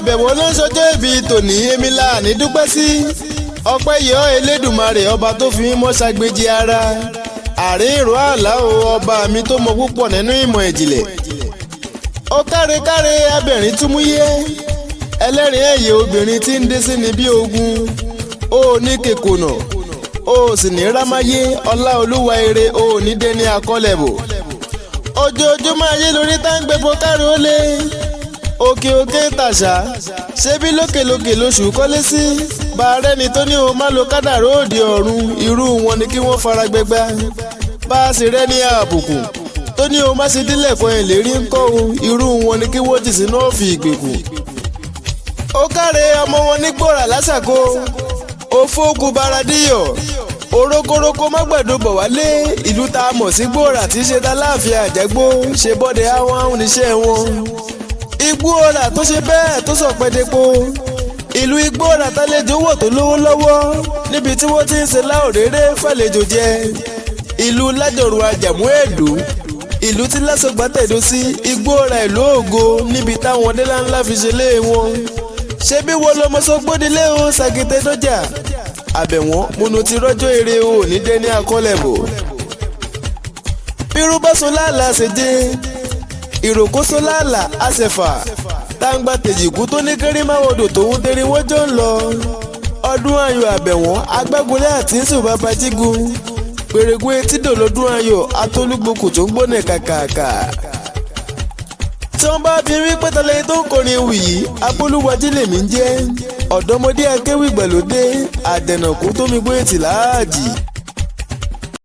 Àbẹ̀wò ló ń ṣọjọ́ ìbí tòní, èmi là ní dúpẹ́ sí. Ọpẹ́ yọ Elédùmarè, ọba tó fi mímọ́ ṣàgbéjì ara. Àárín ìró àlá o, ọba mi tó mọ púpọ̀ nínú ìmọ̀ ìjìnlẹ̀. Ó káre káre abẹ̀rín túmúyé. Ẹlẹ́rìn ẹ̀yẹ obìnrin tí ń dé sí ni bí ogun. Ó ní kèkònà, ó sì ní rámáyé, ọlá olúwa ire, ó ní dẹ́ni àkọlẹ̀bò. Ojoojúmọ́ ayé lórí tá ń gbépo káre ó lé. Òkè òkè tàṣà, ṣebí lókèlókè lóṣù kọ́lé sí. Bàárẹ̀ ni tó ní o má lo kádàrá òde ọ̀run, irú wọn ni kí wọ́n fara gbẹgbá. Bá a sì rẹ́ ní àbùkù tó ní o má ṣe dílẹ̀ kan ìlérí ń kọ́ o, irú wọn ni kí wọ́n jì sínú ọ̀fì ìgbèkùn. Ó káre ọmọ wọn ní gbòòrà lásàkó, òfókù baradíyọ̀, orókórókó mágbàdo bọ̀ wálé, ìlú tá a mọ̀ sí gbòòrà tí í ṣe ta láàfin àjẹgbó ṣe bọ́dẹ àwọn àwọn oníṣẹ́ wọn. Igbó ọ̀rà tó ṣe bẹ́ẹ̀ tó sọ pẹ́ẹ́dẹ́pọ̀, ìlú igbó ọ̀rà tálejò wọ̀ tó lówó lọ́wọ́ níbi tí wọ́n ti ń ṣe láòréré fàlejò jẹ. Ìlú lájọrò àjàmú èdò, ìlú tí lásọgbà tẹ̀dó sí, igbó ọ̀rà ìlú ògo níbi táwọn ọdẹ ńlá fi ṣe lé wọn. Ṣé bí wọ́n lọmọ sọgbódilé o ṣàgìtẹ́ dọ́jà àbẹ̀wọ́n múnú ti rọ́jò eré o ní dẹ́ni àkọlẹ̀bò. Bírú bá so láàlà ṣèjé, ìròkó so láàlà àṣẹfà, táǹgbà tèjìkú tó ní kéré máwòdò tòun tẹ̀rí wọ́n jọ ń lọ. Ọdún ayọ̀ àbẹ̀wọ́n agbágunlé àti nsù bàbá jígun pèrègùn etídò lọ́dún ayọ̀ atólúgbòkù tó ń gbóná kàkàkà. Tí wọ́n bá bí wí pé tọ́lẹ́yìn tó ń kọrin ewì yìí, abólúwájí lèmi ń jẹ́, ọ̀dọ́mọdé akéwì gbàlódé, àdẹ̀nàkú tó mi gbé tì láàjì.